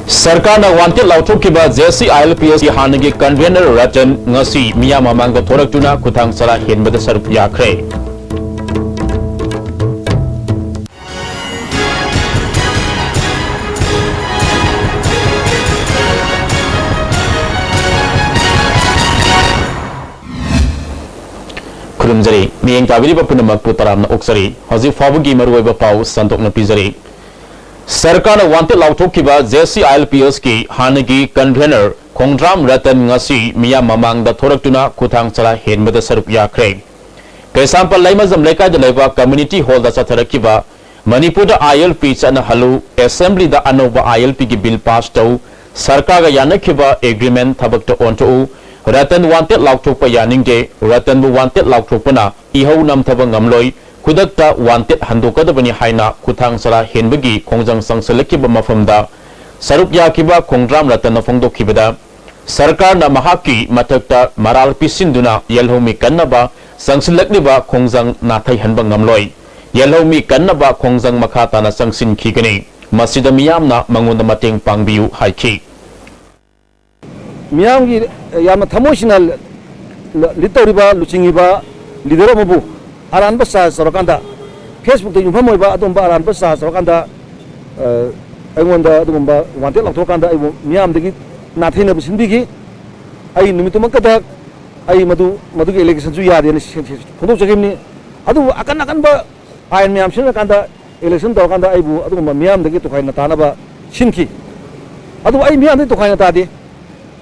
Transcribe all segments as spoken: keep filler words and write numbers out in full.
ꯁꯔꯀꯥꯔꯅ wanted ꯂꯥꯎꯊꯣꯛꯈꯤꯕ JCILPS ꯀꯤ ꯍꯥꯟꯅꯒꯤ convener ꯔꯇꯟ ꯉꯁꯤ ꯃꯤꯌꯥꯝ ꯃꯃꯥꯡꯗ ꯊꯣꯔꯛꯇꯨꯅ ꯈꯨꯊꯥꯡ ꯆꯔꯥ ꯍꯦꯟꯕꯗ ꯁꯔꯨꯛ ꯌꯥꯈ꯭ꯔꯦ꯫ ꯈꯨꯔꯨꯝꯖꯔꯤ꯫ ꯃꯤꯠꯌꯦꯡ ꯇꯥꯕꯤꯔꯤꯕ ꯄꯨꯝꯅꯃꯛꯄꯨ ꯇꯔꯥꯝꯅ ꯑꯣꯛꯆꯔꯤ꯫ ꯍꯧꯖꯤꯛ ꯐꯥꯎꯕꯒꯤ ꯃꯔꯨꯑꯣꯏꯕ ꯄꯥꯎ ꯁꯟꯗꯣꯛꯅ ꯄꯤꯖꯔꯤ꯫ ꯁꯔꯀꯥꯔꯅ wanted ꯂꯥꯎꯊꯣꯛꯈꯤꯕ JCILPS ꯀꯤ ꯍꯥꯟꯅꯒꯤ convener ꯈꯣꯡꯗ꯭ꯔꯥꯝ ꯔꯇꯟ ꯉꯁꯤ ꯃꯤꯌꯥꯝ ꯃꯃꯥꯡꯗ ꯊꯣꯔꯛꯇꯨꯅ ꯈꯨꯊꯥꯡ ꯆꯔꯥ ꯍꯦꯟꯕꯗ ꯁꯔꯨꯛ ꯌꯥꯈ꯭ꯔꯦ꯫ ꯀꯩꯁꯥꯝꯄꯥꯠ ꯂꯩꯃꯖꯝ ꯂꯩꯀꯥꯏꯗ ꯂꯩꯕ community hall ꯗ ꯆꯠꯊꯔꯛꯈꯤꯕ "ꯃꯅꯤꯄꯨꯔꯗ ILP ꯆꯠꯅꯍꯜꯂꯨ, assembly ꯗ ꯑꯅꯧꯕ ILP ꯒꯤ bill pass ꯇꯧ, ꯁꯔꯀꯥꯔꯒ ꯌꯥꯅꯈꯤꯕ agreement ꯊꯕꯛꯇ ꯑꯣꯟꯊꯣꯛꯎ, ꯔꯇꯟ wanted ꯂꯥꯎꯊꯣꯛꯄ ꯌꯥꯅꯤꯡꯗꯦ, ꯔꯇꯟꯕꯨ wanted ꯂꯥꯎꯊꯣꯛꯄꯅ ꯏꯍꯧ ꯅꯝꯊꯕ ꯉꯝꯂꯣꯏ, ꯈꯨꯗꯛꯇ wanted ꯍꯟꯗꯣꯛꯀꯗꯕꯅꯤ" ꯍꯥꯏꯅ ꯈꯨꯊꯥꯡ ꯆꯔꯥ ꯍꯦꯟꯕꯒꯤ ꯈꯣꯡꯖꯪ ꯆꯪꯁꯤꯜꯂꯛꯈꯤꯕ ꯃꯐꯝꯗ ꯁꯔꯨꯛ ꯌꯥꯈꯤꯕ ꯈꯣꯡꯗ꯭ꯔꯥꯝ ꯔꯇꯟꯅ ꯐꯣꯡꯗꯣꯛꯈꯤꯕꯗ, ꯁꯔꯀꯥꯔꯅ ꯃꯍꯥꯛꯀꯤ ꯃꯊꯛꯇ ꯃꯔꯥꯜ ꯄꯤꯁꯤꯟꯗꯨꯅ ꯌꯦꯜꯍꯧꯃꯤ ꯀꯟꯅꯕ ꯆꯪꯁꯤꯜꯂꯛꯂꯤꯕ ꯈꯣꯡꯖꯪ ꯅꯥꯊꯩꯍꯟꯕ ꯉꯝꯂꯣꯏ꯫ ꯌꯦꯜꯍꯧꯃꯤ ꯀꯟꯅꯕ ꯈꯣꯡꯖꯪ ꯃꯈꯥ ꯇꯥꯅ ꯆꯪꯁꯤꯟꯈꯤꯒꯅꯤ꯫ ꯃꯁꯤꯗ ꯃꯤꯌꯥꯝꯅ ꯃꯉꯣꯟꯗ ꯃꯇꯦꯡ ꯄꯥꯡꯕꯤꯌꯨ ꯍꯥꯏꯈꯤ꯫ ꯃꯤꯌꯥꯝꯒꯤ ꯌꯥꯝꯅ ꯊꯃꯣꯏ ꯁꯦꯡꯅ ꯂꯤꯗ ꯇꯧꯔꯤꯕ, ꯂꯨꯆꯤꯡꯉꯤꯕ leader ꯑꯃꯕꯨ ꯑꯔꯥꯟꯕ charge ꯇꯧꯔꯀꯥꯟꯗ, Facebook ꯇ ꯌꯨꯝꯐꯝ ꯑꯣꯏꯕ ꯑꯗꯨꯒꯨꯝꯕ ꯑꯔꯥꯟꯕ charge ꯇꯧꯔꯀꯥꯟꯗ, ꯑ, ꯑꯩꯉꯣꯟꯗ ꯑꯗꯨꯒꯨꯝꯕ wanted ꯂꯥꯎꯊꯣꯛꯑꯀꯥꯟꯗ ꯑꯩꯕꯨ ꯃꯤꯌꯥꯝꯗꯒꯤ ꯅꯥꯊꯩꯅꯕ ꯁꯤꯟꯕꯤꯈꯤ꯫ ꯑꯩ ꯅꯨꯃꯤꯠꯇꯨꯃꯛꯇꯗ ꯑꯩ ꯃꯗꯨ, ꯃꯗꯨꯒꯤ allegation ꯁꯨ ꯌꯥꯗꯦꯅ ꯁꯦ-, ꯁꯦ-, ꯐꯣꯡꯗꯣꯛꯆꯈꯤꯕꯅꯤ꯫ ꯑꯗꯨꯕꯨ ꯑꯀꯟ ꯑꯀꯟꯕ ꯑꯥꯏꯟ ꯃꯌꯥꯝ ꯁꯤꯖꯤꯟꯅꯔꯀꯥꯟꯗ, election ꯇꯧꯔꯀꯥꯟꯗ ꯑꯩꯕꯨ ꯑꯗꯨꯒꯨꯝꯕ ꯃꯤꯌꯥꯝꯗꯒꯤ ꯇꯣꯈꯥꯏꯅ ꯇꯥꯅꯕ ꯁꯤꯟꯈꯤ꯫ ꯑꯗꯨꯕꯨ ꯑꯩ ꯃꯤꯌꯥꯝꯗꯒꯤ ꯇꯣꯈꯥꯏꯅ ꯇꯥꯗꯦ,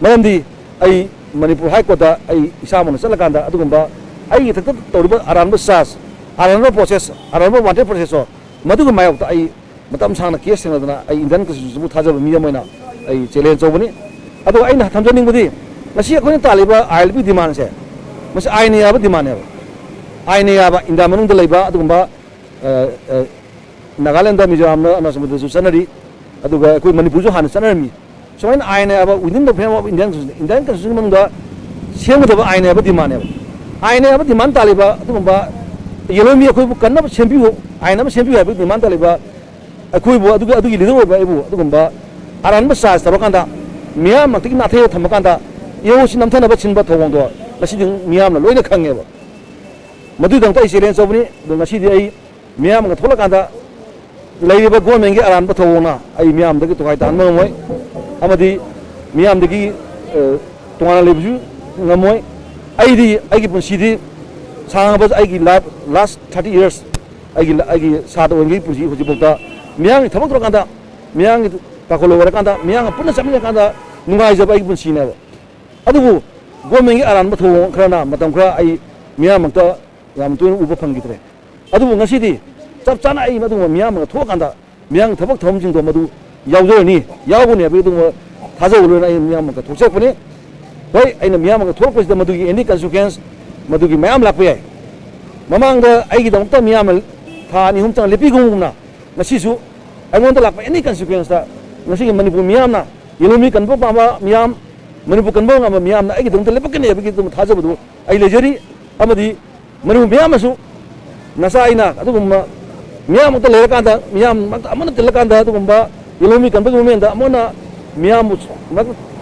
ꯃꯔꯝꯗꯤ ꯑꯩ ꯃꯅꯤꯄꯨꯔ High Court ꯇ ꯑꯩ ꯏꯁꯥꯃꯛꯅ ꯆꯠꯂꯀꯥꯟꯗ ꯑꯗꯨꯒꯨꯝꯕ ꯑꯩꯒꯤ ꯏꯊꯛꯇ ꯇꯧꯔꯤꯕ ꯑꯔꯥꯟꯕ charge, ꯑꯔꯥꯟꯕ process, ꯑꯔꯥꯟꯕ wanted process ꯇꯣ, ꯃꯗꯨꯒꯤ ꯃꯥꯌꯣꯛꯇ ꯑꯩ ꯃꯇꯝ ꯁꯥꯡꯅ case ꯊꯦꯡꯅꯗꯅ ꯑꯩ Indian Constitution ꯕꯨ ꯊꯥꯖꯕ ꯃꯤ ꯑꯃ ꯑꯣꯏꯅ ꯑꯩ challenge ꯇꯧꯕꯅꯤ꯫ ꯑꯗꯨꯒ ꯑꯩꯅ ꯊꯝꯖꯅꯤꯡꯕꯗꯤ, ꯉꯁꯤ ꯑꯩꯈꯣꯏꯅ ꯇꯥꯜꯂꯤꯕ ILP demand ꯁꯦ, ꯃꯁꯤ ꯑꯥꯏꯟꯅ ꯌꯥꯕ demand ꯅꯦꯕ꯫ ꯑꯥꯏꯟꯅ ꯌꯥꯕ, India ꯃꯅꯨꯡꯗ ꯂꯩꯕ ꯑꯗꯨꯒꯨꯝꯕ, ꯑ, ꯑ, ꯅꯥꯒꯥꯂꯦꯟꯗ, ꯃꯤꯖꯣꯔꯥꯝꯗ, ꯑꯔꯨꯅꯥꯆꯜ ꯄ꯭ꯔꯗꯦꯁꯁꯨ ꯆꯠꯅꯔꯤ, ꯑꯗꯨꯒ ꯑꯩꯈꯣꯏ ꯃꯅꯤꯄꯨꯔꯁꯨ ꯍꯥꯟꯅ ꯆꯠꯅꯔꯝꯃꯤ꯫ ꯁꯨꯃꯥꯏꯅ ꯑꯥꯏꯟꯅ ꯌꯥꯕ, within the frame of Indian Constitution, Indian Constitution ꯃꯅꯨꯡꯗ ꯁꯦꯝꯒꯗꯕ ꯑꯥꯏꯟꯅ ꯌꯥꯕ demand ꯅꯦꯕ꯫ ꯑꯥꯏꯟꯅ ꯌꯥꯕ demand ꯇꯥꯜꯂꯤꯕ ꯑꯗꯨꯒꯨꯝꯕ ꯌꯦꯜꯍꯧꯃꯤ ꯑꯩꯈꯣꯏꯕꯨ ꯀꯟꯅꯕ ꯁꯦꯝꯕꯤꯌꯨ, ꯑꯥꯏꯟ ꯑꯃ ꯁꯦꯝꯕꯤꯌꯨ ꯍꯥꯏꯕꯒꯤ demand ꯇꯥꯜꯂꯤꯕ ꯑꯩꯈꯣꯏꯕꯨ, ꯑꯗꯨꯒꯤ, ꯑꯗꯨꯒꯤ leader ꯑꯣꯏꯕ ꯑꯩꯕꯨ ꯑꯗꯨꯒꯨꯝꯕ, ꯑꯔꯥꯟꯕ ꯆꯥꯔꯖ ꯇꯧꯔꯀꯥꯟꯗ, ꯃꯤꯌꯥꯝ ꯃꯛꯇꯒꯤ ꯅꯥꯊꯩꯕ ꯊꯝꯃꯀꯥꯟꯗ ꯏꯍꯧꯁꯤ ꯅꯝꯊꯅꯕ ꯁꯤꯟꯕ ꯊꯧꯑꯣꯡꯗꯣ ꯉꯁꯤꯗꯤ ꯃꯤꯌꯥꯝꯅ ꯂꯣꯏꯅ ꯈꯪꯉꯦꯕ꯫ ꯃꯗꯨꯒꯤꯗꯃꯛꯇ ꯑꯩ ꯆꯦꯂꯦꯟꯖ ꯇꯧꯕꯅꯤ꯫ ꯑꯗꯣ ꯉꯁꯤꯗꯤ ꯑꯩ ꯃꯤꯌꯥꯝꯒ ꯊꯣꯛꯂꯀꯥꯟꯗ ꯂꯩꯔꯤꯕ ꯒꯣꯔꯃꯦꯟꯒꯤ ꯑꯔꯥꯟꯕ ꯊꯧꯑꯣꯡꯅ ꯑꯩ ꯃꯤꯌꯥꯝꯗꯒꯤ ꯇꯣꯈꯥꯏ ꯇꯥꯍꯟꯕ ꯉꯝꯃꯣꯏ, ꯑꯃꯗꯤ ꯃꯤꯌꯥꯝꯗꯒꯤ, ꯑ, ꯇꯣꯉꯥꯟꯅ ꯂꯩꯕꯁꯨ ꯉꯝꯃꯣꯏ꯫ ꯑꯩꯗꯤ ꯑꯩꯒꯤ ꯄꯨꯟꯁꯤꯗꯤ ꯁꯥꯡꯉꯕ ꯑꯩꯒꯤ ꯂꯥꯏꯐ, ꯂꯥꯁ ꯊꯥꯔꯇꯤ ꯌꯔꯁ ꯑꯩꯒꯤ, ꯑꯩꯒꯤ ꯁꯥꯇ꯭ꯔ ꯑꯣꯏꯔꯤꯉꯩꯒꯤ ꯄꯨꯟꯁꯤ ꯍꯧꯖꯤꯛꯐꯥꯎꯗ ꯃꯤꯌꯥꯝꯒꯤ ꯊꯕꯛ ꯇꯧꯔꯀꯥꯟꯗ, ꯃꯤꯌꯥꯝꯒꯤ ꯄꯥꯈꯣꯜ ꯑꯣꯏꯔꯀꯥꯟꯗ, ꯃꯤꯌꯥꯝꯒ ꯄꯨꯟꯅ ꯆꯠꯃꯤꯟꯅꯔꯀꯥꯟꯗ ꯅꯨꯡꯉꯥꯏꯖꯕ ꯑꯩꯒꯤ ꯄꯨꯟꯁꯤꯅꯦꯕ꯫ ꯑꯗꯨꯕꯨ ꯒꯣꯔꯃꯦꯟꯒꯤ ꯑꯔꯥꯟꯕ ꯊꯧꯑꯣꯡ ꯈꯔꯅ ꯃꯇꯝ ꯈꯔ ꯑꯩ ꯃꯤꯌꯥꯝꯃꯛꯇ ꯌꯥꯝ ꯇꯣꯏꯅ ꯎꯕ ꯐꯪꯈꯤꯗ꯭ꯔꯦ꯫ ꯑꯗꯨꯕꯨ ꯉꯁꯤꯗꯤ ꯆꯞ ꯆꯥꯅ ꯑꯩ ꯃꯗꯨꯒꯨꯝꯕ ꯃꯤꯌꯥꯝ ꯑꯃ ꯊꯣꯛꯑꯀꯥꯟꯗ ꯃꯤꯌꯥꯝꯒꯤ ꯊꯕꯛ ꯊꯧꯔꯝꯁꯤꯡꯗꯣ ꯃꯗꯨ ꯌꯥꯎꯖꯔꯅꯤ, ꯌꯥꯎꯒꯅꯤ ꯍꯥꯏꯕꯒꯤ ꯑꯗꯨꯒꯨꯝꯕ ꯊꯥꯖꯕ ꯂꯣꯏꯅ ꯑꯩ ꯃꯤꯌꯥꯝ ꯑꯃꯒ ꯊꯣꯛꯆꯔꯛꯄꯅꯤ꯫ ꯍꯣꯏ, ꯑꯩꯅ ꯃꯤꯌꯥꯝ ꯑꯃꯒ ꯊꯣꯛꯂꯛꯄꯁꯤꯗ ꯃꯗꯨꯒꯤ ꯑꯦꯅꯤ ꯀꯟꯁꯤꯀ꯭ꯋꯦꯟꯁ ꯃꯗꯨꯒꯤ ꯃꯌꯥꯝ ꯂꯥꯛꯄ ꯌꯥꯏ꯫ ꯃꯃꯥꯡꯗ ꯑꯩꯒꯤꯗꯃꯛꯇ ꯃꯤꯌꯥꯝꯅ ꯊꯥ ꯑꯅꯤ ꯑꯍꯨꯝ ꯆꯪꯅ ꯂꯦꯞꯄꯤꯒꯨꯝꯒꯨꯝꯅ ꯉꯁꯤꯁꯨ ꯑꯩꯉꯣꯟꯗ ꯂꯥꯛꯄ ꯑꯦꯅꯤ ꯀꯟꯁꯤꯀ꯭ꯋꯦꯟꯁꯇ ꯉꯁꯤꯒꯤ ꯃꯅꯤꯄꯨꯔ ꯃꯤꯌꯥꯝꯅ, ꯌꯦꯜꯍꯧꯃꯤ ꯀꯟꯕ ꯄꯥꯝꯕ ꯃꯤꯌꯥꯝ, ꯃꯅꯤꯄꯨꯔ ꯀꯟꯕ ꯉꯝꯕ ꯃꯤꯌꯥꯝꯅ ꯑꯩꯒꯤꯗꯃꯛꯇ ꯂꯦꯞꯄꯛꯀꯅꯤ ꯍꯥꯏꯕꯒꯤ ꯑꯗꯨꯝ ꯊꯥꯖꯕꯗꯨ ꯑꯩ ꯂꯩꯖꯔꯤ꯫ ꯑꯃꯗꯤ ꯃꯅꯤꯄꯨꯔ ꯃꯤꯌꯥꯝꯅꯁꯨ ꯅꯆꯥ ꯑꯩꯅ ꯑꯗꯨꯒꯨꯝꯕ ꯃꯤꯌꯥꯝ ꯑꯃꯇ ꯂꯩꯔꯀꯥꯟꯗ, ꯃꯤꯌꯥꯝ ꯑꯃꯠꯇ ꯑꯃꯅ ꯇꯤꯜꯂꯀꯥꯟꯗ ꯑꯗꯨꯒꯨꯝꯕ ꯌꯦꯜꯍꯧꯃꯤ ꯀꯟꯕꯒꯤ ꯃꯣꯃꯦꯟꯗ ꯑꯃꯅ ꯃꯤꯌꯥꯝꯕꯨ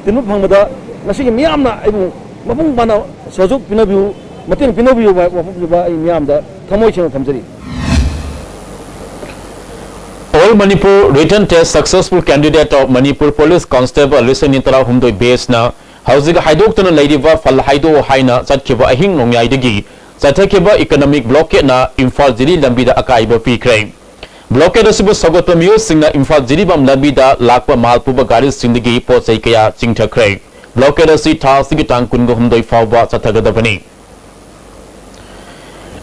ꯇꯤꯟꯕ ꯐꯪꯕꯗ ꯉꯁꯤꯒꯤ ꯃꯤꯌꯥꯝꯅ ꯑꯩꯕꯨ ꯃꯄꯨꯡ ꯐꯥꯅ ꯁꯍꯖꯣꯛ ꯄꯤꯅꯕꯤꯌꯨ, ꯃꯇꯦꯡ ꯄꯤꯅꯕꯤꯌꯨ ꯍꯥꯏꯕ ꯋꯥꯐꯝꯁꯤꯗ ꯑꯩ ꯃꯤꯌꯥꯝꯗ ꯊꯃꯣꯏ ꯁꯦꯡꯅ ꯊꯝꯖꯔꯤ꯫ All Manipur written test successful candidate of Manipur Police Constable ꯂꯤꯁꯤꯡ ꯑꯅꯤ ꯇꯔꯥꯍꯨꯝꯗꯣꯏ batchꯅ ꯍꯧꯖꯤꯛ ꯍꯥꯏꯗꯣꯛꯇꯨꯅ ꯂꯩꯔꯤꯕ ꯐꯜ ꯍꯥꯏꯗꯣꯛꯑꯣ ꯍꯥꯏꯅ ꯆꯠꯈꯤꯕ ꯑꯍꯤꯡ ꯅꯣꯡꯌꯥꯏꯗꯒꯤ ꯆꯠꯊꯈꯤꯕ economic blockadeꯅ ꯏꯝꯐꯥꯜ ꯖꯤꯔꯤ ꯂꯝꯕꯤꯗ ꯑꯀꯥꯏꯕ ꯄꯤꯈ꯭ꯔꯦ꯫ Blockade ꯑꯁꯤꯕꯨ ꯁꯧꯒꯠꯄ ꯃꯤꯑꯣꯏꯁꯤꯡꯅ ꯏꯝꯐꯥꯜ ꯖꯤꯔꯤꯕꯥꯝ ꯂꯝꯕꯤꯗ ꯂꯥꯛꯄ ꯃꯥꯜ ꯄꯨꯕ ꯒꯥꯔꯤꯁꯤꯡꯗꯒꯤ ꯄꯣꯠ ꯆꯩ ꯀꯌꯥ ꯆꯤꯡꯊꯈ꯭ꯔꯦ꯫ Blockade ꯑꯁꯤ ꯊꯥ ꯑꯁꯤꯒꯤ ꯇꯥꯡ ꯀꯨꯟꯒ ꯍꯨꯝꯗꯣꯏ ꯐꯥꯎꯕ ꯆꯠꯊꯒꯗꯕꯅꯤ꯫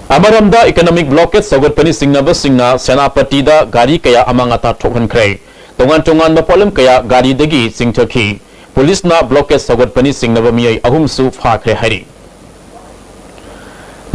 ꯑꯃꯔꯣꯝꯗ economic blockade ꯁꯧꯒꯠꯄꯅꯤ ꯆꯤꯡꯅꯕꯁꯤꯡꯅ ꯁꯦꯅꯥꯄꯇꯤꯗ ꯒꯥꯔꯤ ꯀꯌꯥ ꯑꯃꯥꯡ ꯑꯇꯥ ꯊꯣꯛꯍꯟꯈ꯭ꯔꯦ꯫ ꯇꯣꯉꯥꯟ ꯇꯣꯉꯥꯟꯕ ꯄꯣꯠꯂꯝ ꯀꯌꯥ ꯒꯥꯔꯤꯗꯒꯤ ꯆꯤꯡꯊꯈꯤ꯫ ꯄꯨꯂꯤꯁꯅ blockade ꯁꯧꯒꯠꯄꯅꯤ ꯆꯤꯡꯅꯕ ꯃꯤꯑꯣꯏ ꯑꯍꯨꯝꯁꯨ ꯐꯥꯈ꯭ꯔꯦ ꯍꯥꯏꯔꯤ꯫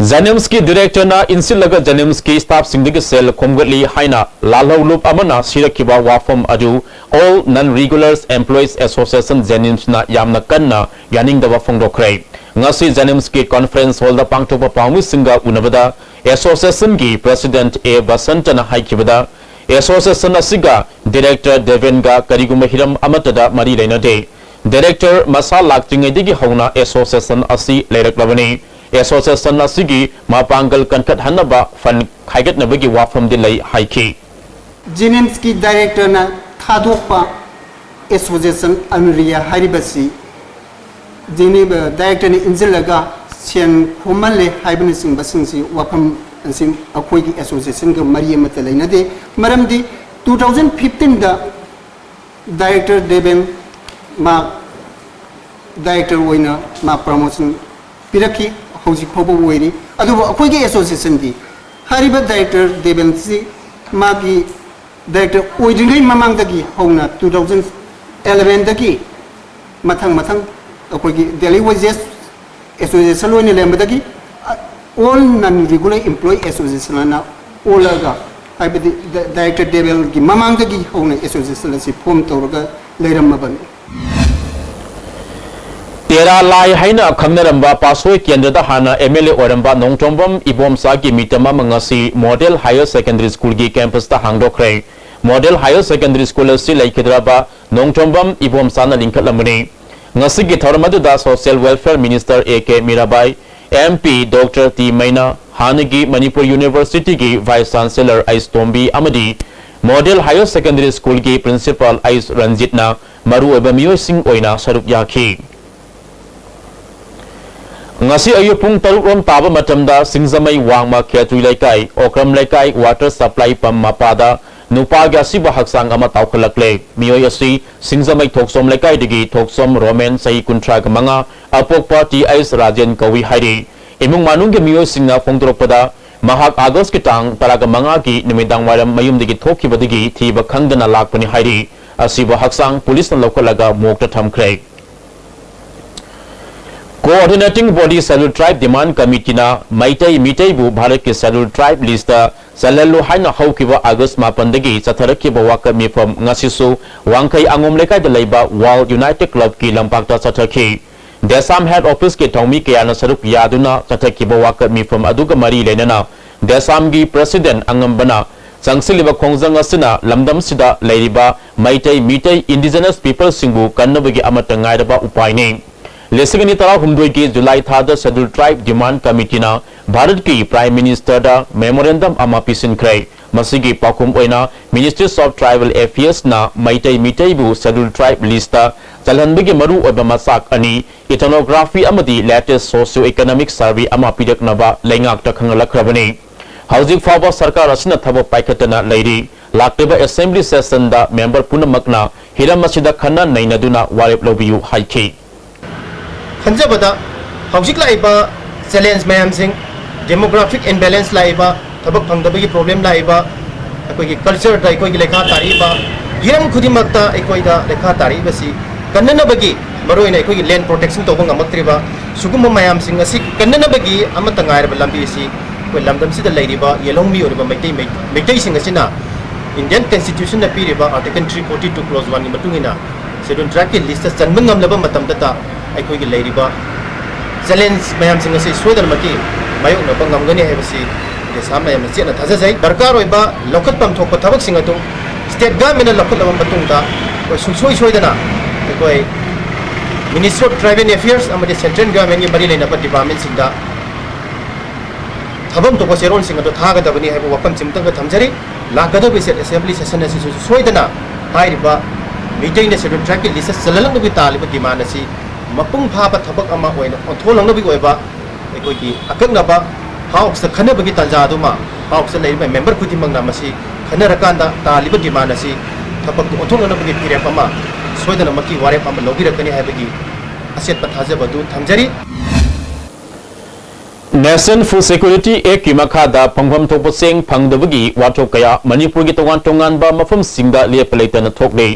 JNIMSꯀꯤ directorꯅ ꯏꯟꯁꯤꯜꯂꯒ JNIMSꯀꯤ staffꯁꯤꯡꯗꯒꯤ ꯁꯦꯜ ꯈꯣꯝꯒꯠꯂꯤ ꯍꯥꯏꯅ ꯂꯥꯜꯍꯧꯂꯨꯞ ꯑꯃꯅ ꯁꯤꯔꯛꯈꯤꯕ ꯋꯥꯐꯝ ꯑꯗꯨ All Non-Regulars Employees Association JNIMSꯅ ꯌꯥꯝꯅ ꯀꯟꯅ ꯌꯥꯅꯤꯡꯗꯕ ꯐꯣꯡꯗꯣꯛꯈ꯭ꯔꯦ꯫ ꯉꯁꯤ JNIMSꯀꯤ conference hallꯗ ꯄꯥꯡꯊꯣꯛꯄ ꯄꯥꯎꯃꯤꯁꯤꯡꯒ ꯎꯅꯕꯗ associationꯒꯤ president ꯑꯦ ꯕꯁꯟꯇꯅ ꯍꯥꯏꯈꯤꯕꯗ, association ꯑꯁꯤꯒ ꯗꯤꯔꯦꯛꯇꯔ ꯗꯦꯕꯦꯟꯒ ꯀꯔꯤꯒꯨꯝꯕ ꯍꯤꯔꯝ ꯑꯃꯠꯇꯗ ꯃꯔꯤ ꯂꯩꯅꯗꯦ꯫ ꯗꯤꯔꯦꯛꯇꯔ ꯃꯁꯥ ꯂꯥꯛꯇ꯭ꯔꯤꯉꯩꯗꯒꯤ ꯍꯧꯅ ꯑꯦꯁꯣꯁꯤꯌꯦꯁꯟ ꯑꯁꯤ ꯂꯩꯔꯛꯂꯕꯅꯤ꯫ ꯑꯦꯁꯣꯁꯤꯌꯦꯁꯟ ꯑꯁꯤꯒꯤ ꯃꯄꯥꯡꯒꯜ ꯀꯟꯈꯠꯍꯟꯅꯕ ꯐꯟ ꯈꯥꯏꯒꯠꯅꯕꯒꯤ ꯋꯥꯐꯝꯗꯤ ꯂꯩ ꯍꯥꯏꯈꯤ꯫ ꯖꯦꯅꯤꯝꯁꯀꯤ ꯗꯥꯏꯔꯦꯛꯇꯔꯅ ꯊꯥꯗꯣꯛꯄ ꯑꯦꯁꯣꯁꯤꯌꯦꯁꯟ ꯑꯃꯔꯤꯌꯥ ꯍꯥꯏꯔꯤꯕꯁꯤ ꯖꯦꯅꯤ-, ꯗꯥꯏꯔꯦꯛꯇꯔꯅ ꯏꯟꯁꯤꯜꯂꯒ ꯁꯦꯟ ꯈꯣꯝꯍꯜꯂꯦ ꯍꯥꯏꯕꯅꯆꯤꯡꯕꯁꯤꯡꯁꯤ ꯋꯥꯐꯝ ꯑꯁꯤ ꯑꯩꯈꯣꯏꯒꯤ ꯑꯦꯁꯣꯁꯤꯌꯦꯁꯟꯒ ꯃꯔꯤ ꯑꯃꯠꯇ ꯂꯩꯅꯗꯦ꯫ ꯃꯔꯝꯗꯤ two thousand fifteenꯗ ꯗꯥꯏꯔꯦꯛꯇꯔ ꯗꯦꯕꯦꯟ ꯃꯥ ꯗꯥꯏꯔꯦꯛꯇꯔ ꯑꯣꯏꯅ ꯃꯥ ꯄ꯭ꯔꯃꯣꯁꯟ ꯄꯤꯔꯛꯈꯤ, ꯍꯧꯖꯤꯛ ꯐꯥꯎꯕ ꯑꯣꯏꯔꯤ꯫ ꯑꯗꯨꯕꯨ ꯑꯩꯈꯣꯏꯒꯤ ꯑꯦꯁꯣꯁꯤꯌꯦꯁꯟꯗꯤ ꯍꯥꯏꯔꯤꯕ ꯗꯥꯏꯔꯦꯛꯇꯔ ꯗꯦꯕꯦꯟꯁꯤ ꯃꯥꯒꯤ ꯗꯥꯏꯔꯦꯛꯇꯔ ꯑꯣꯏꯗ꯭ꯔꯤꯉꯩ ꯃꯃꯥꯡꯗꯒꯤ ꯍꯧꯅ two thousand elevenꯗꯒꯤ ꯃꯊꯪ ꯃꯊꯪ ꯑꯩꯈꯣꯏꯒꯤ ꯗꯦꯂꯤ ꯋꯦꯖꯦꯁ ꯑꯦꯁꯣꯁꯤꯌꯦꯁꯟ ꯑꯣꯏꯅ ꯂꯩꯔꯝꯕꯗꯒꯤ ꯑꯣꯜ ꯅꯟ ꯔꯤꯒꯨꯂꯔ ꯏꯝꯄ꯭ꯂꯣꯌꯤ ꯑꯦꯁꯣꯁꯤꯌꯦꯁꯟ ꯑꯅ ꯑꯣꯜꯂꯒ, ꯍꯥꯏꯕꯗꯤ ꯗ-, ꯗꯥꯏꯔꯦꯛꯇꯔ ꯗꯦꯕꯦꯜꯒꯤ ꯃꯃꯥꯡꯗꯒꯤ ꯍꯧꯅ ꯑꯦꯁꯣꯁꯤꯌꯦꯁꯟ ꯑꯁꯤ ꯐꯣꯔꯝ ꯇꯧꯔꯒ ꯂꯩꯔꯝꯃꯕꯅꯤ꯫ ꯇꯦꯔꯥ ꯂꯥꯏ ꯍꯥꯏꯅ ꯈꯪꯅꯔꯝꯕ ꯄꯥꯠꯁꯣꯏ ꯀꯦꯟꯗ꯭ꯔꯗ ꯍꯥꯟꯅ ꯑꯦꯝ ꯑꯦꯜ ꯑꯦ ꯑꯣꯏꯔꯝꯕ ꯅꯣꯡꯊꯣꯝꯕꯝ ꯏꯕꯣꯝꯆꯥꯒꯤ ꯃꯤꯇꯝ ꯑꯃ ꯉꯁꯤ ꯃꯣꯗꯦꯜ ꯍꯥꯌꯔ ꯁꯦꯀꯦꯟꯗꯔꯤ ꯁ꯭ꯀꯨꯜꯒꯤ ꯀꯦꯝꯄꯁꯇ ꯍꯥꯡꯗꯣꯛꯈ꯭ꯔꯦ꯫ ꯃꯣꯗꯦꯜ ꯍꯥꯌꯔ ꯁꯦꯀꯦꯟꯗꯔꯤ ꯁ꯭ꯀꯨꯜ ꯑꯁꯤ ꯂꯩꯈꯤꯗ꯭ꯔꯕ ꯅꯣꯡꯊꯣꯝꯕꯝ ꯏꯕꯣꯝꯆꯥꯅ ꯂꯤꯡꯈꯠꯂꯝꯕꯅꯤ꯫ ꯉꯁꯤꯒꯤ ꯊꯧꯔꯝ ꯑꯗꯨꯗ social welfare minister A K Mirabai, M P doctor T Meina, ꯍꯥꯟꯅꯒꯤ ꯃꯅꯤꯄꯨꯔ ꯌꯨꯅꯤꯚꯔꯁꯤꯇꯤꯒꯤ ꯚꯥꯏꯁ ꯆꯥꯟꯁꯦꯂꯔ ꯑꯩꯁ ꯇꯣꯝꯕꯤ ꯑꯃꯗꯤ ꯃꯣꯗꯦꯜ ꯍꯥꯌꯔ ꯁꯦꯀꯦꯟꯗꯔꯤ ꯁ꯭ꯀꯨꯜꯒꯤ ꯄ꯭ꯔꯤꯟꯁꯤꯄꯥꯜ ꯑꯩꯁ ꯔꯟꯖꯤꯠꯅ ꯃꯔꯨꯑꯣꯏꯕ ꯃꯤꯑꯣꯏꯁꯤꯡ ꯑꯣꯏꯅ ꯁꯔꯨꯛ ꯌꯥꯈꯤ꯫ ꯉꯁꯤ ꯑꯌꯨꯛ ꯄꯨꯡ ꯇꯔꯨꯛ ꯔꯣꯝ ꯇꯥꯕ ꯃꯇꯝꯗ ꯁꯤꯡꯖꯃꯩ ꯋꯥꯡꯃ ꯈꯦꯇ꯭ꯔꯤ ꯂꯩꯀꯥꯏ, ꯑꯣꯀ꯭ꯔꯝ ꯂꯩꯀꯥꯏ ꯋꯥꯇꯔ ꯁꯄ꯭ꯂꯥꯏ ꯄꯝ ꯃꯄꯥꯗ ꯅꯨꯄꯥꯒꯤ ꯑꯁꯤꯕ ꯍꯛꯆꯥꯡ ꯑꯃ ꯇꯥꯎꯈꯠꯂꯛꯂꯦ꯫ ꯃꯤꯑꯣꯏ ꯑꯁꯤ ꯁꯤꯡꯖꯃꯩ ꯊꯣꯛꯆꯣꯝ ꯂꯩꯀꯥꯏꯗꯒꯤ ꯊꯣꯛꯆꯣꯝ ꯔꯣꯃꯦꯟ, ꯆꯍꯤ ꯀꯨꯟꯊ꯭ꯔꯥꯒ ꯃꯉꯥ, ꯑꯄꯣꯛꯄ ꯇꯤ ꯑꯩꯁ ꯔꯥꯖꯦꯟ ꯀꯧꯏ ꯍꯥꯏꯔꯤ꯫ ꯏꯃꯨꯡ ꯃꯅꯨꯡꯒꯤ ꯃꯤꯑꯣꯏꯁꯤꯡꯅ ꯐꯣꯡꯗꯣꯔꯛꯄꯗ, ꯃꯍꯥꯛ ꯑꯥꯒꯁꯀꯤ ꯇꯥꯡ ꯇꯔꯥꯒ ꯃꯉꯥꯒꯤ ꯅꯨꯃꯤꯗꯥꯡ ꯋꯥꯏꯔꯝ ꯃꯌꯨꯝꯗꯒꯤ ꯊꯣꯛꯈꯤꯕꯗꯒꯤ ꯊꯤꯕ ꯈꯪꯗꯅ ꯂꯥꯛꯄꯅꯤ ꯍꯥꯏꯔꯤ꯫ ꯑꯁꯤꯕ ꯍꯛꯆꯥꯡ ꯄꯨꯂꯤꯁꯅ ꯂꯧꯈꯠꯂꯒ ꯃꯣꯔꯒꯇ ꯊꯝꯈ꯭ꯔꯦ꯫ Coordinating Body Scheduled Tribe Demand Committeeꯅ Meitei ꯃꯤꯇꯩꯕꯨ ꯚꯥꯔꯠꯀꯤ Scheduled Tribe listꯇ ꯆꯜꯍꯜꯂꯨ ꯍꯥꯏꯅ ꯍꯧꯈꯤꯕ ꯑꯥꯒꯁ ꯃꯥꯄꯟꯗꯒꯤ ꯆꯠꯊꯔꯛꯈꯤꯕ ꯋꯥꯀꯠ ꯃꯤꯐꯝ ꯉꯁꯤꯁꯨ ꯋꯥꯡꯈꯩ ꯑꯉꯣꯝ ꯂꯩꯀꯥꯏꯗ ꯂꯩꯕ World United Clubꯀꯤ ꯂꯝꯄꯥꯛꯇ ꯆꯠꯊꯈꯤ꯫ ꯗꯦꯁꯥꯝ Head Officeꯀꯤ ꯊꯧꯃꯤ ꯀꯌꯥꯅ ꯁꯔꯨꯛ ꯌꯥꯗꯨꯅ ꯆꯠꯊꯈꯤꯕ ꯋꯥꯀꯠ ꯃꯤꯐꯝ ꯑꯗꯨꯒ ꯃꯔꯤ ꯂꯩꯅꯅ ꯗꯦꯁꯥꯝꯒꯤ President ꯑꯉꯝꯕꯅ ꯆꯪꯁꯤꯜꯂꯤꯕ ꯈꯣꯡꯖꯪ ꯑꯁꯤꯅ ꯂꯝꯗꯝꯁꯤꯗ ꯂꯩꯔꯤꯕ ꯃꯩꯇꯩ, ꯃꯤꯇꯩ, indigenous peopleꯁꯤꯡꯕꯨ ꯀꯟꯅꯕꯒꯤ ꯑꯃꯠꯇ ꯉꯥꯏꯔꯕ ꯎꯄꯥꯏꯅꯤ꯫ ꯂꯤꯁꯤꯡ ꯑꯅꯤ ꯇꯔꯥꯍꯨꯝꯗꯣꯏꯒꯤ ꯖꯨꯂꯥꯏ ꯊꯥꯗ Scheduled Tribe Demand Committeeꯅ ꯚꯥꯔꯠꯀꯤ Prime Ministerꯗ memorandum ꯑꯃ ꯄꯤꯁꯤꯟꯈ꯭ꯔꯦ꯫ ꯃꯁꯤꯒꯤ ꯄꯥꯎꯈꯨꯝ ꯑꯣꯏꯅ Ministries of Tribal Affairsꯅ Meitei ꯃꯤꯇꯩꯕꯨ Scheduled Tribe listꯇ ꯆꯜꯍꯟꯕꯒꯤ ꯃꯔꯨꯑꯣꯏꯕ ꯃꯆꯥꯛ ꯑꯅꯤ, ethnography ꯑꯃꯗꯤ latest socio-economic survey ꯑꯃ ꯄꯤꯔꯛꯅꯕ ꯂꯩꯉꯥꯛꯇ ꯈꯪꯍꯜꯂꯛꯈ꯭ꯔꯕꯅꯤ꯫ ꯍꯧꯖꯤꯛ ꯐꯥꯎꯕ ꯁꯔꯀꯥꯔ ꯑꯁꯤꯅ ꯊꯕꯛ ꯄꯥꯏꯈꯠꯇꯅ ꯂꯩꯔꯤ꯫ ꯂꯥꯛꯂꯤꯕ assembly sessionꯗ member ꯄꯨꯝꯅꯃꯛꯅ ꯍꯤꯔꯝ ꯑꯁꯤꯗ ꯈꯟꯅ ꯅꯩꯅꯗꯨꯅ ꯋꯥꯔꯦꯞ ꯂꯧꯕꯤꯌꯨ ꯍꯥꯏꯈꯤ꯫ ꯈꯟꯖꯕꯗ ꯍꯧꯖꯤꯛ ꯂꯥꯛꯏꯕ challenge ꯃꯌꯥꯝꯁꯤꯡ, demographic imbalance ꯂꯥꯛꯏꯕ, ꯊꯕꯛ ꯐꯪꯗꯕꯒꯤ problem ꯂꯥꯛꯏꯕ, ꯑꯩꯈꯣꯏꯒꯤ cultureꯗ ꯑꯩꯈꯣꯏꯒꯤ ꯂꯩꯈꯥ ꯇꯥꯔꯛꯏꯕ, ꯍꯤꯔꯝ ꯈꯨꯗꯤꯡꯃꯛꯇ ꯑꯩꯈꯣꯏꯗ ꯂꯩꯈꯥ ꯇꯥꯔꯛꯏꯕꯁꯤ ꯀꯟꯅꯅꯕꯒꯤ, ꯃꯔꯨꯑꯣꯏꯅ ꯑꯩꯈꯣꯏꯒꯤ land protection ꯇꯧꯕ ꯉꯝꯃꯛꯇ꯭ꯔꯤꯕ, ꯁꯤꯒꯨꯝꯕ ꯃꯌꯥꯝꯁꯤꯡ ꯑꯁꯤ ꯀꯟꯅꯅꯕꯒꯤ ꯑꯃꯠꯇ ꯉꯥꯏꯔꯕ ꯂꯝꯕꯤ ꯑꯁꯤ ꯑꯩꯈꯣꯏ ꯂꯝꯗꯝꯁꯤꯗ ꯂꯩꯔꯤꯕ ꯌꯦꯜꯍꯧꯃꯤ ꯑꯣꯏꯔꯤꯕ ꯃꯩꯇꯩ, ꯃꯩꯇꯩꯁꯤꯡ ꯑꯁꯤꯅ Indian Constitutionꯅ ꯄꯤꯔꯤꯕ Article three forty two clause oneꯒꯤ ꯃꯇꯨꯡ ꯏꯟꯅ Scheduled Tribeꯀꯤ listꯇ ꯆꯟꯕ ꯉꯝꯂꯕ ꯃꯇꯝꯗꯇ ꯑꯩꯈꯣꯏꯒꯤ ꯂꯩꯔꯤꯕ challenge ꯃꯌꯥꯝꯁꯤꯡ ꯑꯁꯤ ꯁꯣꯏꯗꯅꯃꯛꯀꯤ ꯃꯥꯌꯣꯛꯅꯕ ꯉꯝꯒꯅꯤ ꯍꯥꯏꯕꯁꯤ ꯗꯦꯁꯥ ꯃꯌꯥꯝꯅ ꯆꯦꯠꯅ ꯊꯥꯖꯖꯩ꯫ ꯗꯔꯀꯥꯔ ꯑꯣꯏꯕ ꯂꯧꯈꯠꯐꯝ ꯊꯣꯛꯄ ꯊꯕꯛꯁꯤꯡ ꯑꯗꯨ state governmentꯅ ꯂꯧꯈꯠꯂꯕ ꯃꯇꯨꯡꯗ ꯑꯩꯈꯣꯏ ꯁꯨꯡꯁꯣꯏ ꯁꯣꯏꯗꯅ ꯑꯩꯈꯣꯏ Ministry of Tribal Affairs ꯑꯃꯗꯤ central governmentꯀꯤ ꯃꯔꯤ ꯂꯩꯅꯕ departmentꯁꯤꯡꯗ ꯊꯕꯛ ꯊꯣꯛꯄ ꯆꯦꯔꯣꯜꯁꯤꯡ ꯑꯗꯨ ꯊꯥꯒꯗꯕꯅꯤ ꯍꯥꯏꯕ ꯋꯥꯐꯝꯁꯤꯃꯇꯪꯒ ꯊꯝꯖꯔꯤ꯫ ꯂꯥꯛꯀꯗꯧꯔꯤꯕ state assembly session ꯑꯁꯤꯁꯨ ꯁꯣꯏꯗꯅ ꯍꯥꯏꯔꯤꯕ ꯃꯤꯇꯩꯅ Scheduled Tribeꯀꯤ listꯇ ꯆꯜꯍꯜꯂꯛꯅꯕꯒꯤ ꯇꯥꯜꯂꯤꯕ demand ꯑꯁꯤ ꯃꯄꯨꯡ ꯐꯥꯕ ꯊꯕꯛ ꯑꯃ ꯑꯣꯏꯅ ꯑꯣꯟꯊꯣꯛꯂꯛꯅꯕꯒꯤ ꯑꯣꯏꯕ ꯑꯩꯈꯣꯏꯒꯤ ꯑꯀꯛꯅꯕ Houseꯇ ꯈꯟꯅꯕꯒꯤ ꯇꯥꯟꯖꯥ ꯑꯗꯨꯃ Houseꯇ ꯂꯩꯔꯤꯕ member ꯈꯨꯗꯤꯡꯃꯛꯅ ꯃꯁꯤ ꯈꯟꯅꯔꯀꯥꯟꯗ ꯇꯥꯜꯂꯤꯕ demand ꯑꯁꯤ ꯊꯕꯛꯇ ꯑꯣꯟꯊꯣꯛꯅꯅꯕꯒꯤ ꯐꯤꯔꯦꯞ ꯑꯃ ꯁꯣꯏꯗꯅꯃꯛꯀꯤ ꯋꯥꯔꯦꯞ ꯑꯃ ꯂꯧꯕꯤꯔꯛꯀꯅꯤ ꯍꯥꯏꯕꯒꯤ ꯑꯆꯦꯠꯄ ꯊꯥꯖꯕ ꯑꯗꯨ ꯊꯝꯖꯔꯤ꯫ National Food Security Actꯀꯤ ꯃꯈꯥꯗ ꯐꯪꯐꯝ ꯊꯣꯛꯄ ꯆꯦꯡ ꯐꯪꯗꯕꯒꯤ ꯋꯥꯊꯣꯛ ꯀꯌꯥ ꯃꯅꯤꯄꯨꯔꯒꯤ ꯇꯣꯉꯥꯟ ꯇꯣꯉꯥꯟꯕ ꯃꯐꯝꯁꯤꯡꯗ ꯂꯦꯞꯄ ꯂꯩꯇꯅ ꯊꯣꯛꯂꯤ꯫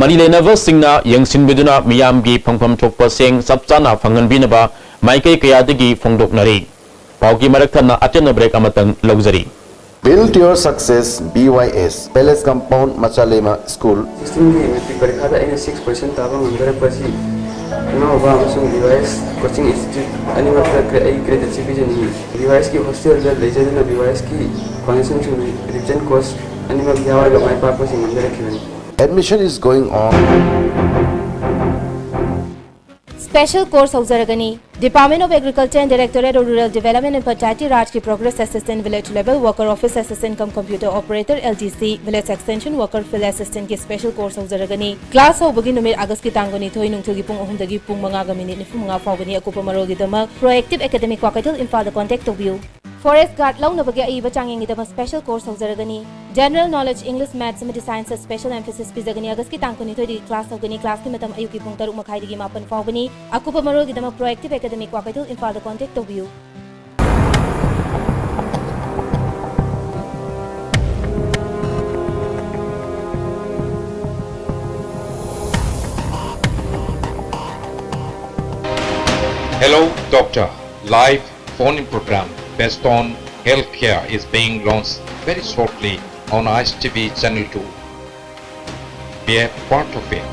ꯃꯔꯤ ꯂꯩꯅꯕꯁꯤꯡꯅ ꯌꯦꯡꯁꯤꯟꯕꯤꯗꯨꯅ ꯃꯤꯌꯥꯝꯒꯤ ꯐꯪꯐꯝ ꯊꯣꯛꯄ ꯆꯦꯡ ꯆꯞ ꯆꯥꯅ ꯐꯪꯍꯟꯕꯤꯅꯕ ꯃꯥꯏꯀꯩ ꯀꯌꯥꯗꯒꯤ ꯐꯣꯡꯗꯣꯛꯅꯔꯤ꯫ ꯄꯥꯎꯒꯤ ꯃꯔꯛ ꯊꯠꯅ ꯑꯇꯦꯟꯕ break ꯑꯃꯇꯪ ꯂꯧꯖꯔꯤ꯫ Build your success, B Y S, Palace Compound, Machalema School. ꯁꯤꯛꯁꯇꯤꯟꯒꯤ ꯃꯦꯇ꯭ꯔꯤꯛ ꯄꯔꯤꯈꯥꯗ ꯑꯩꯅ ꯁꯤꯛꯁ ꯄꯥꯔꯁꯦꯟ ꯇꯥꯕ ꯉꯝꯖꯔꯛꯄ ꯑꯁꯤ ꯏꯃꯥ ꯕꯕꯥ ꯑꯃꯁꯨꯡ B Y S coaching institute ꯑꯅꯤꯃꯛꯇ ꯑꯩ ꯀ꯭ꯔꯦꯗꯤꯠꯁꯤ ꯄꯤꯖꯅꯤꯡꯏ꯫ ꯕꯤ ꯋꯥꯏ ꯑꯦꯁꯀꯤ ꯍꯣꯁꯇꯦꯜꯗ ꯂꯩꯖꯗꯨꯅ ꯕꯤ ꯋꯥꯏ ꯑꯦꯁꯀꯤ ꯐꯥꯎꯟꯗꯦꯁꯟꯁꯤꯡ ꯔꯤꯚꯤꯖꯟ ꯀꯣꯔꯁ ꯑꯅꯤꯃꯛ ꯌꯥꯎꯔꯒ ꯃꯥꯏ ꯄꯥꯛꯄꯁꯤꯡ ꯉꯝꯖꯔꯛꯈꯤꯕꯅꯤ꯫ Admission is going on. Special course ꯍꯧꯖꯔꯒꯅꯤ꯫ Department of Agriculture and Directorate of Rural Development and Panchayati Rajꯀꯤ Progress Assistant, Village Level Worker, Office Assistant cum Computer Operator, L D C, Village Extension Worker, Field Assistantꯀꯤ special course ꯍꯧꯖꯔꯒꯅꯤ꯫ Class ꯍꯧꯕꯒꯤ ꯅꯨꯃꯤꯠ Augustꯀꯤ ꯇꯥꯡ ꯀꯨꯟꯅꯤꯊꯣꯏ ꯅꯨꯡꯊꯤꯜꯒꯤ ꯄꯨꯡ ꯑꯍꯨꯝꯗꯒꯤ ꯄꯨꯡ ꯃꯉꯥꯒ minute ꯅꯤꯐꯨ ꯃꯉꯥ ꯐꯥꯎꯕꯅꯤ꯫ ꯑꯀꯨꯞꯄ ꯃꯔꯣꯜꯒꯤꯗꯃꯛ Proactive Academy, ꯀ꯭ꯋꯥꯀꯩꯊꯦꯜ, ꯏꯝꯐꯥꯜꯗ contact ꯇꯧꯕꯤꯌꯨ꯫ Forest Guard ꯂꯧꯅꯕꯒꯤ ꯑꯏꯕ ꯆꯥꯡꯌꯦꯡꯒꯤꯗꯃꯛ special course ꯍꯧꯖꯔꯒꯅꯤ꯫ General Knowledge, English, Maths ꯑꯃꯗꯤ Science special emphasis ꯄꯤꯖꯒꯅꯤ꯫ Augustꯀꯤ ꯇꯥꯡ ꯀꯨꯟꯅꯤꯊꯣꯏꯗꯒꯤ class ꯍꯧꯒꯅꯤ꯫ Classꯀꯤ ꯃꯇꯝ ꯑꯌꯨꯛꯀꯤ ꯄꯨꯡ ꯇꯔꯨꯛ ꯃꯈꯥꯏꯗꯒꯤ ꯃꯥꯄꯟ ꯐꯥꯎꯕꯅꯤ꯫ ꯑꯀꯨꯞꯄ ꯃꯔꯣꯜꯒꯤꯗꯃꯛ Proactive Academy, ꯀ꯭ꯋꯥꯀꯩꯊꯦꯜ, ꯏꯝꯐꯥꯜꯗ contact ꯇꯧꯕꯤꯌꯨ꯫ Hello, Doctor. Live phone-in program based on healthcare is being launched very shortly on I S T V Channel two. Be a part of it.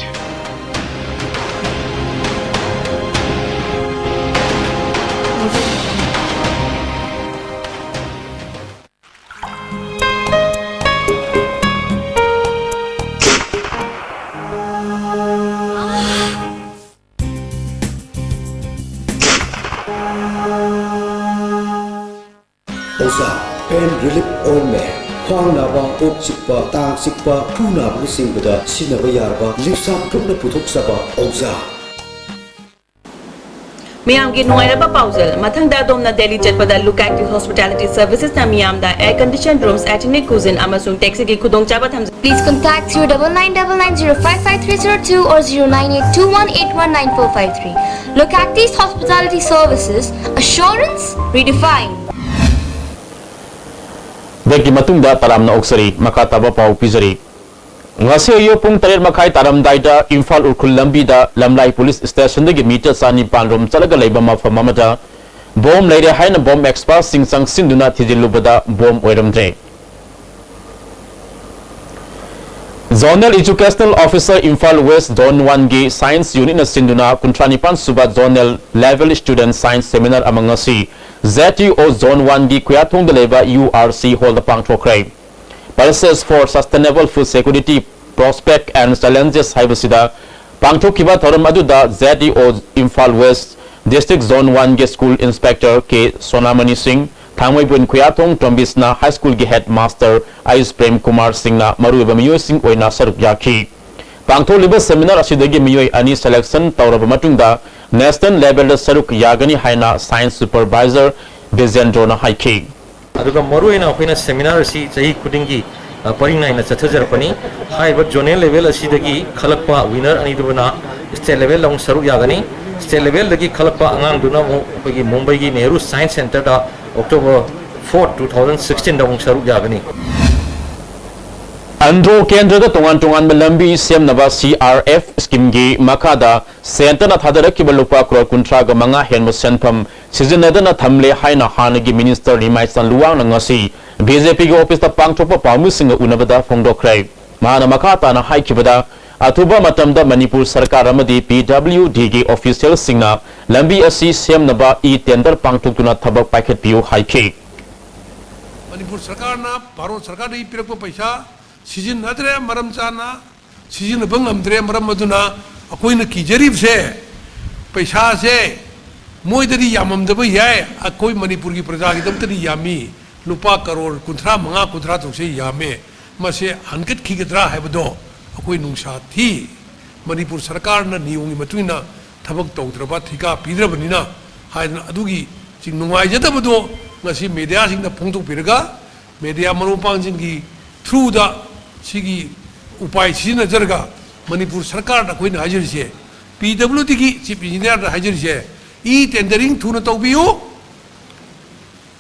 ꯑꯣꯖꯥ, pain relief ointment, ꯈ꯭ꯋꯥꯡ ꯅꯥꯕ, ꯀꯣꯛ ꯆꯤꯛꯄ, ꯇꯥꯡ ꯆꯤꯛꯄ, ꯈꯨ ꯅꯥꯕꯅꯆꯤꯡꯕꯗ ꯁꯤꯖꯤꯟꯅꯕ ꯌꯥꯔꯕ ꯂꯤꯞꯁꯥꯞ ꯒ꯭ꯔꯨꯞꯅ ꯄꯨꯊꯣꯛꯆꯕ ꯑꯣꯖꯥ꯫ ꯃꯤꯌꯥꯝꯒꯤ ꯅꯨꯡꯉꯥꯏꯔꯕ ꯄꯥꯎꯖꯦꯜ꯫ ꯃꯊꯪꯗ ꯑꯗꯣꯝꯅ ꯗꯦꯜꯂꯤ ꯆꯠꯄꯗ Look Active Hospitality Servicesꯅ ꯃꯤꯌꯥꯝꯗ air conditioned rooms, ethnic cuisine ꯑꯃꯁꯨꯡ taxiꯒꯤ ꯈꯨꯗꯣꯡꯆꯥꯕ ꯊꯝꯖꯩ꯫ Please contact zero double nine double nine zero five five three zero two or zero nine eight two one eight one nine four five three. Look Active Hospitality Services, assurance redefined. ꯕ꯭ꯔꯦꯛꯀꯤ ꯃꯇꯨꯡꯗ ꯇꯔꯥꯝꯅ ꯑꯣꯛꯆꯔꯤ꯫ ꯃꯈꯥ ꯇꯥꯕ ꯄꯥꯎ ꯄꯤꯖꯔꯤ꯫ ꯉꯁꯤ ꯑꯌꯨꯛ ꯄꯨꯡ ꯇꯔꯦꯠ ꯃꯈꯥꯏ ꯇꯥꯔꯝꯗꯥꯏꯗ ꯏꯝꯐꯥꯜ ꯎꯈ꯭ꯔꯨꯜ ꯂꯝꯕꯤꯗ ꯂꯝꯂꯥꯏ ꯄꯨꯂꯤꯁ ꯁ꯭ꯇꯦꯁꯟꯗꯒꯤ ꯃꯤꯇꯔ ꯆꯅꯤꯄꯥꯟ ꯔꯣꯝ ꯆꯠꯂꯒ ꯂꯩꯕ ꯃꯐꯝ ꯑꯃꯗ ꯕꯣꯝ ꯂꯩꯔꯦ ꯍꯥꯏꯅ ꯕꯣꯝ ꯑꯦꯛꯁꯄꯔꯠꯁꯤꯡ ꯆꯪꯁꯤꯟꯗꯨꯅ ꯊꯤꯖꯤꯜꯂꯨꯕꯗ bomb ꯑꯣꯏꯔꯝꯗ꯭ꯔꯦ꯫ Zonal Educational Officer Imphal West Zone one ꯒꯤ Science Unit ꯅ ꯁꯤꯟꯗꯨꯅ ꯀꯨꯟꯊ꯭ꯔꯥ ꯅꯤꯄꯥꯟ ꯁꯨꯕ Zonal Level Student Science Seminar ꯑꯃ ꯉꯁꯤ Z E O Zone one ꯒꯤ ꯈꯨꯌꯥꯊꯣꯡꯗ ꯂꯩꯕ U R C Hall the ꯄꯥꯡꯊꯣꯛꯈ꯭ꯔꯦ꯫ Pulses for Sustainable Food Security, Prospect and Challenges ꯍꯥꯏꯕꯁꯤꯗ ꯄꯥꯡꯊꯣꯛꯈꯤꯕ ꯊꯧꯔꯝ ꯑꯗꯨꯗ Z E O Imphal West District Zone one ꯒꯤ School Inspector K ꯁꯣꯅꯥꯃꯅꯤ ꯁꯤꯡ, ꯊꯥꯡꯃꯩꯕꯟ ꯈꯨꯌꯥꯊꯣꯡ ꯇ꯭ꯔꯣꯝꯕꯤꯁꯅꯥ High School ꯒꯤ Headmaster ꯑꯌꯨꯁ Prem Kumar ꯁꯤꯡꯅ ꯃꯔꯨꯑꯣꯏꯕ ꯃꯤꯑꯣꯏꯁꯤꯡ ꯑꯣꯏꯅ ꯁꯔꯨꯛ ꯌꯥꯈꯤ꯫ ꯄꯥꯡꯊꯣꯛꯂꯤꯕ seminar ꯑꯁꯤꯗꯒꯤ ꯃꯤꯑꯣꯏ ꯑꯅꯤ selection ꯇꯧꯔꯕ ꯃꯇꯨꯡꯗ national level ꯗ ꯁꯔꯨꯛ ꯌꯥꯒꯅꯤ ꯍꯥꯏꯅ Science Supervisor ꯕꯤꯖꯦꯟꯗ꯭ꯔꯣꯅ ꯍꯥꯏꯈꯤ꯫ ꯑꯗꯨꯒ ꯃꯔꯨꯑꯣꯏꯅ ꯑꯩꯈꯣꯏꯅ seminar ꯑꯁꯤ ꯆꯍꯤ ꯈꯨꯗꯤꯡꯒꯤ, ꯑ, ꯄꯔꯤꯡ ꯅꯥꯏꯅ ꯆꯠꯊꯖꯔꯛꯄꯅꯤ꯫ ꯍꯥꯏꯔꯤꯕ zonal level ꯑꯁꯤꯗꯒꯤ ꯈꯜꯂꯛꯄ winner ꯑꯅꯤꯗꯨꯅ state level ꯗ ꯑꯃꯨꯛ ꯁꯔꯨꯛ ꯌꯥꯒꯅꯤ꯫ State level ꯗꯒꯤ ꯈꯜꯂꯛꯄ ꯑꯉꯥꯡꯗꯨꯅ ꯑꯃꯨꯛ ꯑꯩꯈꯣꯏꯒꯤ ꯃꯨꯝꯕꯩꯒꯤ Nehru Science Center ꯗ October four, two thousand sixteen ꯗ ꯑꯃꯨꯛ ꯁꯔꯨꯛ ꯌꯥꯒꯅꯤ꯫ ꯑꯟꯗ꯭ꯔꯣ ꯀꯦꯟꯗ꯭ꯔꯗ ꯇꯣꯉꯥꯟ ꯇꯣꯉꯥꯟꯕ ꯂꯝꯕꯤ ꯁꯦꯝꯅꯕ C R F scheme ꯒꯤ ꯃꯈꯥꯗ centre ꯅ ꯊꯥꯗꯔꯛꯈꯤꯕ ꯂꯨꯄꯥ ꯀ꯭ꯔꯣꯔ ꯀꯨꯟꯊ꯭ꯔꯥꯒ ꯃꯉꯥ ꯍꯦꯟꯕ ꯁꯦꯟꯐꯝ ꯁꯤꯖꯤꯟꯅꯗꯅ ꯊꯝꯂꯦ ꯍꯥꯏꯅ ꯍꯥꯟꯅꯒꯤ minister ꯂꯤꯃꯥꯏꯆꯟ ꯂꯨꯋꯥꯡꯅ ꯉꯁꯤ B J P ꯒꯤ office ꯇ ꯄꯥꯡꯊꯣꯛꯄ ꯄꯥꯎꯃꯤꯁꯤꯡꯒ ꯎꯅꯕꯗ ꯐꯣꯡꯗꯣꯛꯈ꯭ꯔꯦ꯫ ꯃꯍꯥꯛꯅ ꯃꯈꯥ ꯇꯥꯅ ꯍꯥꯏꯈꯤꯕꯗ, ꯑꯊꯨꯕ ꯃꯇꯝꯗ ꯃꯅꯤꯄꯨꯔ ꯁꯔꯀꯥꯔ ꯑꯃꯗꯤ P W D ꯒꯤ official ꯁꯤꯡꯅ ꯂꯝꯕꯤ ꯑꯁꯤ ꯁꯦꯝꯅꯕ e-tender ꯄꯥꯡꯊꯣꯛꯇꯨꯅ ꯊꯕꯛ ꯄꯥꯏꯈꯠꯄꯤꯌꯨ ꯍꯥꯏꯈꯤ꯫ ꯃꯅꯤꯄꯨꯔ ꯁꯔꯀꯥꯔꯅ ꯚꯥꯔꯠ ꯁꯔꯀꯥꯔꯗꯒꯤ ꯄꯤꯔꯛꯄ ꯄꯩꯁꯥ ꯁꯤꯖꯤꯟꯅꯗ꯭ꯔꯦ, ꯃꯔꯝ ꯆꯥꯅ ꯁꯤꯖꯤꯟꯅꯕ ꯉꯝꯗ꯭ꯔꯦ꯫ ꯃꯔꯝ ꯑꯗꯨꯅ ꯑꯩꯈꯣꯏꯅ ꯀꯤꯖꯔꯤꯕꯁꯦ, ꯄꯩꯁꯥꯁꯦ ꯃꯣꯏꯗꯗꯤ ꯌꯥꯝꯃꯝꯗꯕ ꯌꯥꯏ, ꯑꯩꯈꯣꯏ ꯃꯅꯤꯄꯨꯔꯒꯤ ꯄ꯭ꯔꯖꯥꯒꯤꯗꯃꯛꯇꯗꯤ ꯌꯥꯝꯃꯤ꯫ ꯂꯨꯄꯥ ꯀꯔꯣꯔ ꯀꯨꯟꯊ꯭ꯔꯥ ꯃꯉꯥ, ꯀꯨꯟꯊ꯭ꯔꯥ ꯇꯔꯨꯛꯁꯦ ꯌꯥꯝꯃꯦ꯫ ꯃꯁꯦ ꯍꯟꯒꯠꯈꯤꯒꯗ꯭ꯔꯥ ꯍꯥꯏꯕꯗꯣ ꯑꯩꯈꯣꯏ ꯅꯨꯡꯁꯥ ꯊꯤ꯫ ꯃꯅꯤꯄꯨꯔ ꯁꯔꯀꯥꯔꯅ ꯅꯤꯌꯣꯝꯒꯤ ꯃꯇꯨꯡ ꯏꯟꯅ ꯊꯕꯛ ꯇꯧꯗ꯭ꯔꯕ, ꯊꯤꯀꯥ ꯄꯤꯗ꯭ꯔꯕꯅꯤꯅ ꯍꯥꯏꯗꯅ ꯑꯗꯨꯒꯤ ꯆꯤꯡ ꯅꯨꯡꯉꯥꯏꯖꯗꯕꯗꯣ ꯉꯁꯤ mediaꯁꯤꯡꯗ ꯐꯣꯡꯗꯣꯛꯄꯤꯔꯒ, media ꯃꯔꯨꯞ ꯃꯄꯥꯡꯁꯤꯡꯒꯤ through ꯗ ꯁꯤꯒꯤ ꯎꯄꯥꯏ ꯁꯤꯖꯤꯟꯅꯖꯔꯒ ꯃꯅꯤꯄꯨꯔ ꯁꯔꯀꯥꯔꯗ ꯑꯩꯈꯣꯏꯅ ꯍꯥꯏꯖꯔꯤꯁꯦ, P W D ꯒꯤ chief engineer ꯗ ꯍꯥꯏꯖꯔꯤꯁꯦ, e-tendering ꯊꯨꯅ ꯇꯧꯕꯤꯌꯨ,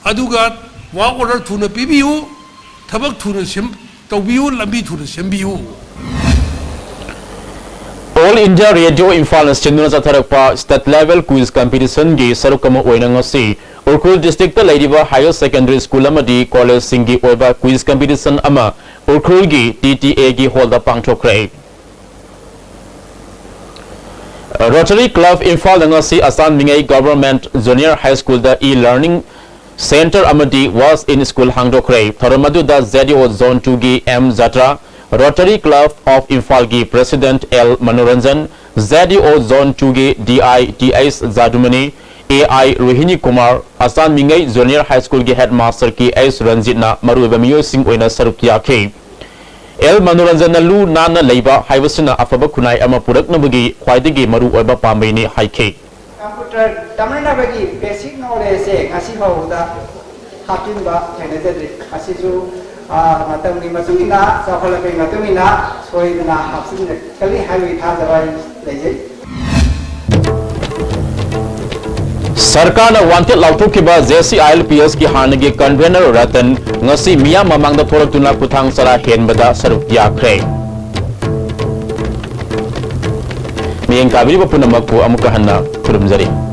ꯑꯗꯨꯒ work order ꯊꯨꯅ ꯄꯤꯕꯤꯌꯨ, ꯊꯕꯛ ꯊꯨꯅ ꯁꯦꯝ-, ꯇꯧꯕꯤꯌꯨ, ꯂꯝꯕꯤ ꯊꯨꯅ ꯁꯦꯝꯕꯤꯌꯨ꯫ All India Radio ꯏꯝꯐꯥꯜꯅ ꯁꯤꯟꯗꯨꯅ ꯆꯠꯊꯔꯛꯄ state level quiz competition ꯒꯤ ꯁꯔꯨꯛ ꯑꯃ ꯑꯣꯏꯅ ꯉꯁꯤ ꯎꯈ꯭ꯔꯨꯜ district ꯇ ꯂꯩꯔꯤꯕ higher secondary school ꯑꯃꯗꯤ college ꯁꯤꯡꯒꯤ ꯑꯣꯏꯕ quiz competition ꯑꯃ ꯎꯈ꯭ꯔꯨꯜꯒꯤ ꯇꯤ ꯇꯤ ꯑꯦꯒꯤ ꯍꯣꯜꯗ ꯄꯥꯡꯊꯣꯛꯈ꯭ꯔꯦ꯫ ꯔꯣꯇꯔꯤ ꯀ꯭ꯂꯕ ꯏꯝꯐꯥꯜꯗ ꯉꯁꯤ ꯑꯁꯥꯟ ꯃꯤꯉꯩ ꯒꯚꯔꯟꯃꯦꯟꯠ ꯖꯨꯅꯤꯌꯔ ꯍꯥꯏ ꯁ꯭ꯀꯨꯜꯗ ꯏ ꯂꯔꯅꯤꯡ ꯁꯦꯟꯇꯔ ꯑꯃꯗꯤ ꯋꯥꯁ ꯏꯟ ꯁ꯭ꯀꯨꯜ ꯍꯥꯡꯗꯣꯛꯈ꯭ꯔꯦ꯫ ꯊꯧꯔꯝ ꯑꯗꯨꯗ ꯖꯦ ꯗꯤ ꯑꯣ ꯖꯣꯟ ꯇꯨꯒꯤ M Jatra, rotary club of ꯏꯝꯐꯥꯜꯒꯤ president L Manoranjan, J D O zone ꯇꯨꯒꯤ ꯗꯤ ꯑꯥꯏ ꯇꯤ ꯑꯩꯆ ꯖꯥꯗꯨꯃꯅꯤ, ꯑꯦ ꯑꯥꯏ ꯔꯣꯍꯤꯅꯤ ꯀꯨꯃꯥꯔ, ꯑꯁꯥꯟ ꯃꯤꯉꯩ ꯖꯨꯅꯤꯌꯔ ꯍꯥꯏ ꯁ꯭ꯀꯨꯜꯒꯤ ꯍꯦꯗꯃꯥꯁꯇꯔ ꯀꯦ ꯑꯩꯆ ꯔꯟꯖꯤꯠꯅ ꯃꯔꯨꯑꯣꯏꯕ ꯃꯤꯑꯣꯏꯁꯤꯡ ꯑꯣꯏꯅ ꯁꯔꯨꯛ ꯌꯥꯈꯤ꯫ ꯑꯦꯜ ꯃꯅꯣꯔꯟꯖꯟꯅ ꯂꯨ ꯅꯥꯟꯅ ꯂꯩꯕ ꯍꯥꯏꯕꯁꯤꯅ ꯑꯐꯕ ꯈꯨꯟꯅꯥꯏ ꯑꯃ ꯄꯨꯔꯛꯅꯕꯒꯤ ꯈ꯭ꯋꯥꯏꯗꯒꯤ ꯃꯔꯨꯑꯣꯏꯕ ꯄꯥꯝꯕꯩꯅꯤ ꯍꯥꯏꯈꯤ꯫ ꯀꯝꯄ꯭ꯌꯨꯇꯔ ꯇꯝꯅꯅꯕꯒꯤ ꯕꯦꯁꯤꯛ ꯅꯣꯂꯦꯖꯁꯦ ꯉꯁꯤ ꯐꯥꯎꯕꯗ ꯍꯥꯞꯆꯤꯟꯕ ꯊꯦꯡꯅꯖꯗ꯭ꯔꯤ꯫ ꯃꯁꯤꯁꯨ, ꯑ, ꯃꯇꯝꯒꯤ ꯃꯇꯨꯡ ꯏꯟꯅ, ꯆꯥꯎꯈꯠꯂꯛꯄꯒꯤ ꯃꯇꯨꯡ ꯏꯟꯅ ꯁꯣꯏꯗꯅ ꯍꯥꯞꯆꯤꯟꯒꯅꯤ ꯍꯥꯏꯕꯒꯤ ꯊꯥꯖꯕ ꯑꯩ ꯂꯩꯖꯩ꯫ ꯁꯔꯀꯥꯔꯅ wanted ꯂꯥꯎꯊꯣꯛꯈꯤꯕ J C I L P ꯑꯦꯁꯀꯤ ꯍꯥꯟꯅꯒꯤ ꯀꯟꯚꯦꯅꯔ ꯔꯇꯟ ꯉꯁꯤ ꯃꯤꯌꯥꯝ ꯃꯃꯥꯡꯗ ꯊꯣꯛꯂꯛꯇꯨꯅ ꯈꯨꯊꯥꯡ ꯆꯔꯥ ꯍꯦꯟꯕꯗ ꯁꯔꯨꯛ ꯌꯥꯈ꯭ꯔꯦ꯫ ꯃꯤꯠꯌꯦꯡ ꯇꯥꯕꯤꯔꯤꯕ ꯄꯨꯝꯅꯃꯛꯄꯨ ꯑꯃꯨꯛꯀ ꯍꯟꯅ ꯈꯨꯔꯨꯝꯖꯔꯤ꯫